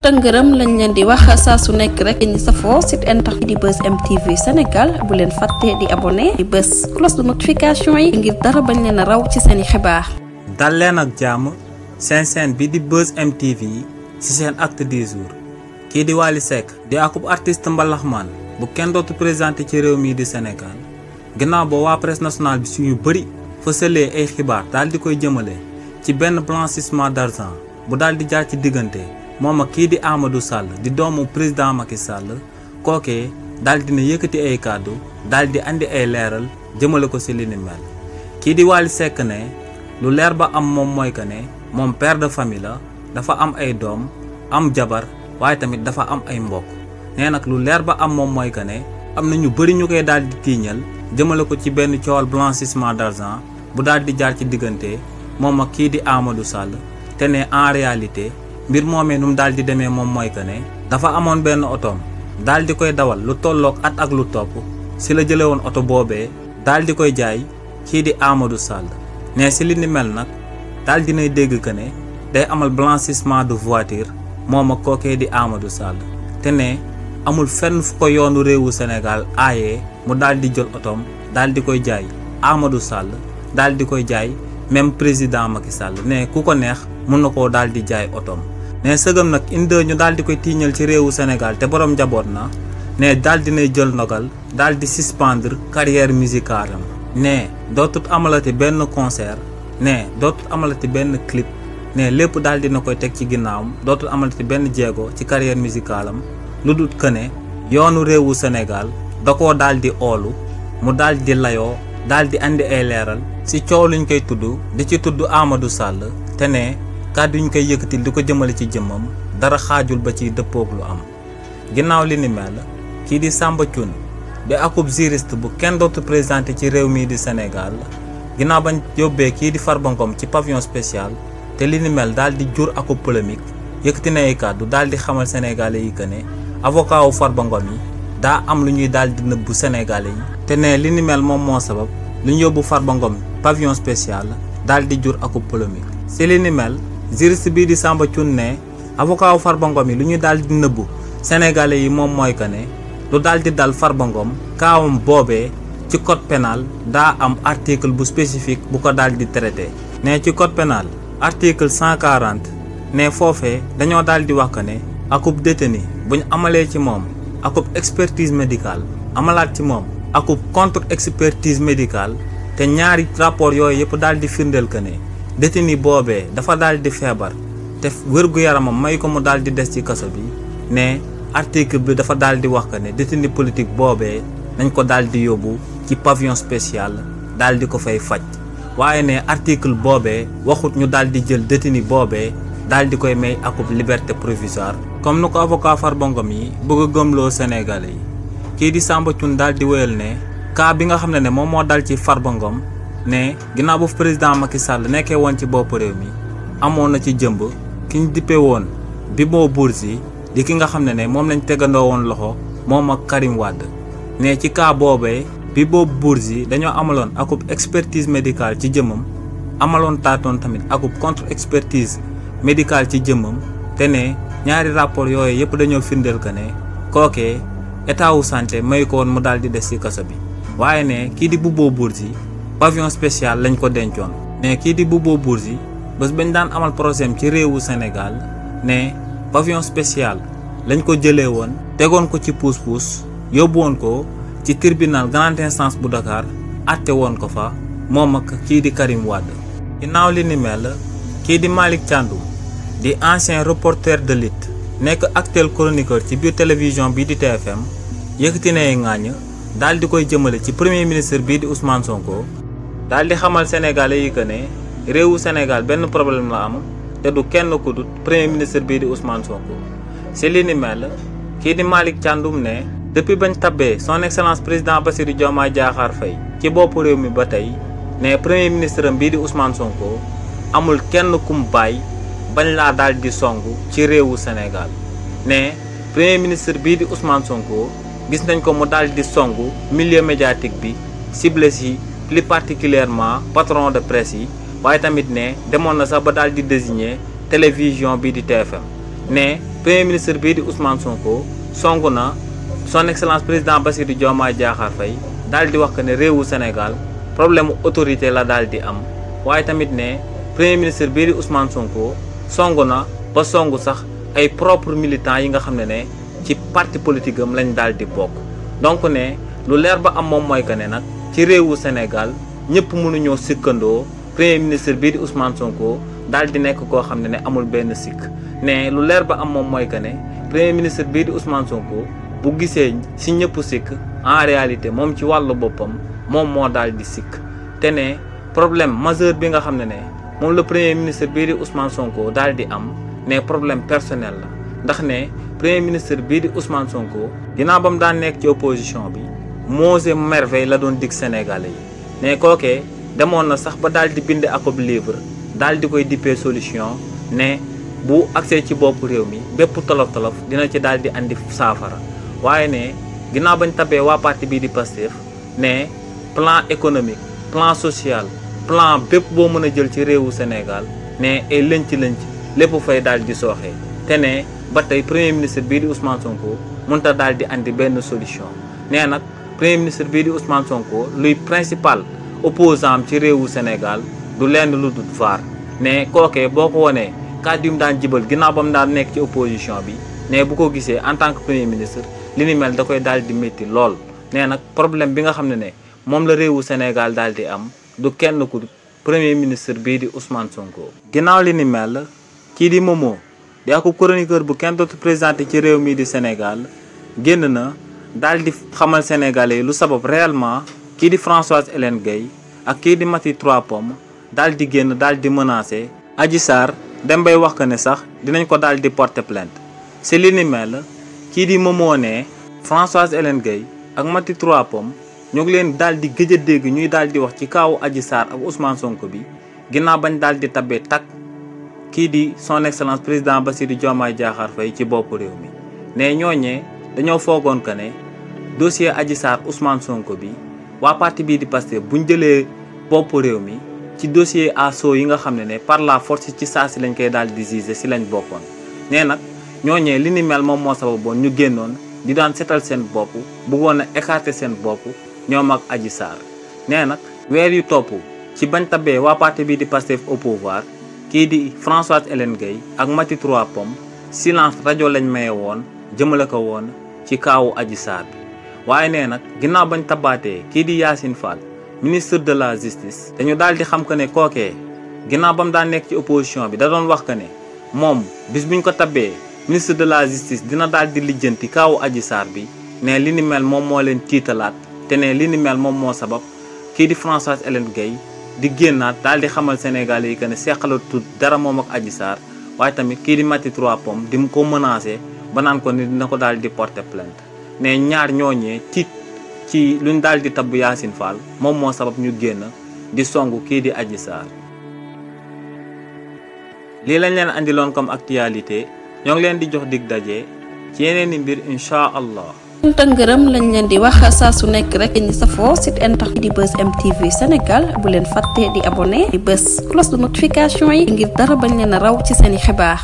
tëngërëm lañ leen di wax saa su nekk rek ñi safoo site internet di Buzz M TV Sénégal bu leen fàtte di abonné di bës cloche de notification yi ngir dara bañ leen a raw ci seeni xibaar. dal leen ak jàmm seen chaîne bi di Buzz M TV ci seen acte du jour kii di Wally Seck di akub artiste mbalaxmaan bu kenn dootu présenté ci réew mii di Sénégal ginnaaw ba waa presse nationale bi suñu bëri fësalee ay xibaar daal di koy jëmale ci benn blanchissement d'argent bu daal di jaar ci diggante moom ak kii di Amadou Sall di doomu président Macky Sall kookee daal dina yëkkati ay kàddu daal di andi ay leeral jëmale ko ci li ni mel kii di Wally Seck ne lu leer ba am moom mooy que ne moom père de famille la dafa am ay doom am jabar waaye tamit dafa am ay mbokk nee nag lu leer ba am moom mooy que ne am na ñu bëri ñu koy daal di tiiñal jëmale ko ci benn coowal blanchissement d'argent bu daal di jaar ci diggante moom ak kii di Amadou Sall te ne en réalité mbir moomee nu mu daal di demee moom mooy que ne dafa amoon benn otoom daal di koy dawal lu tolloog at ak lu topp si la jële woon oto boobee daal di koy jaay kii di Amadou Sall ne si li ni mel nag daal dinay dégg que ne day amal blanchissement de voiture moom ak kookee di Amadou Sall te ne amul fenn fu ko yoonu réewu Sénégal aayee mu daal di jël otoom daal di koy jaay Amadou Sall daal di koy jaay même président Macky Sall ne ku ko neex mën na koo daal di jaay otoom ne sëgam nag inde ñu daal di koy tiiñal ci réewu Sénégal te borom njaboot na ne daal dinay jël ndogal daal di suspendre carrière musicale am ne dootut amalati benn concert ne dootut amalati benn clip ne lépp daal dina koy teg ci ginnaawam dootut amalati benn jéego ci carrière musicale am lu dut que ne yoonu réewu Sénégal da koo daal di oolu mu daal di layoo daal di andi ay leeral ci coow luñ koy tudd di ci tudd Amadou Sall te ne kàddu ñu koy yëkkatil di ko jëmale ci jëmmam dara xaajul ba ci dëppoog lu am ginnaaw li ni mel kii di Samba Thioune di akub juriste bu kenn dootu présenté ci réew mii di Sénégal ginnaaw bañ yóbbee kii di Farba Ngom ci pavillon spécial te li ni mel daal di jur akub polémique yëkkati na ay kàddu daal di xamal sénégalais yi que ne avocat wu Farba Ngom yi daa am lu ñuy daal di nëbbu sénégalais yi te ne li ni mel moom moo sabab lu ñu yóbbu Farba Ngom pavillon spécial daal di jur akub polémique si li ni mel juriste bii di Samba Thioune ne avocat wu Farba Ngom yi lu ñu daal di nëbbu sénégalais yi moom mooy que ne lu daal di dal Farba Ngom kaawam boobee ci code pénal daa am article bu spécifique bu ko daal di traité ne ci code pénal article 140 ne foofee dañoo daal di wax que ne akub détenu buñ amalee ci moom akub expertise médicale amalaat ci moom akub contre expertise médicale te ñaari rapport yooyu yëpp daal di firndeel que ne détenu boobee dafa daal di feebar te wér-gu-yaramam may ko mu daal di des ci kaso bi ne article bi dafa daal di wax que ne détenu politique boobee nañ ko daal di yóbbu ci pavillon spécial daal di ko fay faj waaye ne article boobee waxut ñu daal di jël détenu boobee daal di koy may akub liberté provisoire comme nu ko avocat Farba Ngom yi bëgg a gëmloo Sénégalais yi kii di Samba Thioune daal di wéyal ne cas bi nga xam ne moom moo dal ci Farba Ngom ne ginnaaw bu président Macky Sall nekkee woon ci bopp réew mi amoon na ci jëmb ki ñu dippe woon Bibo Bourgi di ki nga xam ne moom lañ tegandoo woon loxo moom ak Karim Wade ne ci cas boobee Bibo Bourgi dañoo amaloon akub expertise médicale ci jëmmam amaloon taatoon tamit akub contre expertise médicale ci jëmmam te ne ñaari rapport yooyu yëpp dañoo firndeel que ne kookee état wu santé may ko woon mu daal di des ci kaso bi waaye ne kii di Bibo Bourgi pavillon spécial lañ ko dencoon ne kii di Bibo Bourgi bés bañ daan amal procès ci réewu Sénégal ne pavillon spécial lañ ko jëlee woon tegoon ko ci puus-puus yóbbu woon ko ci tribunal grande instance bu Dakar àtte woon ko fa moom ak kii di Karim Wade ginnaaw li ni mel kii di Malick Thiandoum di ancien reporter de lutte nekk actuel chroniqueur ci biir télévision bii di TFM yëkkati na ay ŋaañ daal di koy jëmale ci premier ministre bii di Ousmane Sonko daal di xamal sénégalais yi que ne réewu Sénégal benn problème la am te du kenn ku dut premier ministre bii di Ousmane Sonko si li ni mel kii di Malick Thiandoum ne depuis bañ tabbee son excellence président Bassirou Diomaye Diakhar Faye ci bopp réew mi ba tey ne premier ministre am bii di Ousmane Sonko amul kenn kum bàyyi bañ laa daal di songu ci réewu Sénégal ne premier ministre bii di Ousmane Sonko gis nañ ko mu daal di songu milieu médiatique bi ciblé si plus particulièrement patron de presse yi waaye tamit ne demoon na sax ba daal di désigner télévision bii di TFM ne premier ministre bii di Ousmane Sonko songu na son excellence président Bassirou Diomaye Diakhar Faye daal di wax que ne réewu Sénégal problème autorité la daal di am waaye tamit ne premier ministre bii di Ousmane Sonko songu na ba songu sax ay propre militants yi nga xam ne ci parti politique am lañ daal di bokk. donc ne lu leer ba am moom mooy que ne nag ci réewu Sénégal ñëpp mënuñoo sikkandoo premier ministre bii di Ousmane Sonko daal di nekk koo xam ne amul benn sikk ne lu leer ba am moom mooy que ne premier ministre bii di Ousmane Sonko bu gisee si ñëpp sikk en réalité moom ci wàllu boppam moom moo daal di sikk te ne problème majeur bi nga xam ne moom le premier ministre bii di Ousmane Sonko daal di am ne problème personnel la ndax ne premier ministre bii di Ousmane Sonko ginnaaw ba mu daan nekk ci opposition bi Monts et Merveilles la doon dig Sénégalais yi ne kookee demoon na sax ba daal di bind akob livre daal di koy dippee solution ne bu accès ci bopp réew mi bépp tolof-tolof dina ci daal di andi saafara waaye ne ginnaaw bañ tabee waa parti bii di Pastef ne plan économique plan social plan bépp boo mën a jël ci réewu Sénégal ne ay lënc lépp fay daal di sooxee te ne ba tey premier ministre bii di Ousmane Sonko mënta daal di andi benn solution nee nag premier ministre bii di Ousmane Sonko luy principal opposant am ci réewu Sénégal du lenn lu dul VAR ne kookee boo ko wonee kàddu yu mu daan jibal ginnaaw ba mu daan nekk ci opposition bi ne bu ko gisee en tant que premier ministre li ni mel da koy daal di métti lool. nee nag problème bi nga xam ne moom la réewu Sénégal daal di am du kenn ku premier ministre bii di Ousmane Sonko. ginnaaw li ni mel kii di Momo di ak chroniqueur bu kenn dootu présenté ci réew mii di Sénégal génn na daal di xamal Sénégalais yi lu sabab réellement kii di Françoise Hélène Gaye ak kii di Maty Trois Pommes daal di génn daal di menacé Adji Sarr dem bay wax que ne sax dinañ ko daal di porter plainte. si li ni mel kii di Momo ne Françoise Hélène Gaye ak Maty Trois Pommes ñoo ngi leen daal di gëj a dégg ñuy daal di wax ci kaawu Adji Sarr ak Ousmane Sonko bi ginnaaw bañ daal di tabbee tak kii di son excellence président Bassirou Diomaye Diakhar Faye ci bopp réew mi ne ñooñee dañoo foogoon que ne dossier Adji Sarr Ousmane Sonko bi waa parti bii di Pastef buñ jëlee bopp réew mi ci dossier asso yi nga xam ne par la force ci saa si lañ koy daal di juger si lañ bokkoon. nee nag ñooñee li ni mel moom moo sababoon ñu génnoon di daan setal seen bopp bëggoon a écarter seen bopp ñoom ak Adji Sarr. nee nag weer yu topp ci bañ tabee waa parti bii di Pastef au pouvoir kii di Françoise Hélène Gaye ak Maty Trois Pommes silence rajo lañ maye woon jëmale ko woon ci kaawu Adji Sarr bi. waaye nee nag ginnaaw bañ tabaatee kii di Yacine Fall ministre de la justice dañu daal di xam que ne kookee ginnaaw ba mu daan nekk ci opposition bi da doon wax que ne moom bis buñ ko tabee ministre de la justice dina daal di lijjanti kaawu Adji Sarr bi ne li ni mel moom moo leen tiitalaat te ne li ni mel moom moo sabab kii di Françoise Hélène Gaye di génnaat daal di xamal Sénégalais yi que ne seqalatu dara moom ak Adji Sarr waaye tamit kii di Maty Trois Pommes di ko menacé ba naan ko ni dina ko daal di porter plainte. ne ñaar ñooñee tiit ci luñ daal di tabb Yacine Fall moom moo sabab ñu génn di songu kii di Adji Sarr. lii lañ leen andiloon comme actualité ñoo ngi leen di jox dig daje ci yeneen i mbir incha allah. ngërëm lañ leen di wax saa su nekk rek ñi safoo site internet di Buzz MTV Sénégal bu leen fàtte di abonné di bës cloche de notification yi ngir dara bañ leen a raw ci seeni xibaar.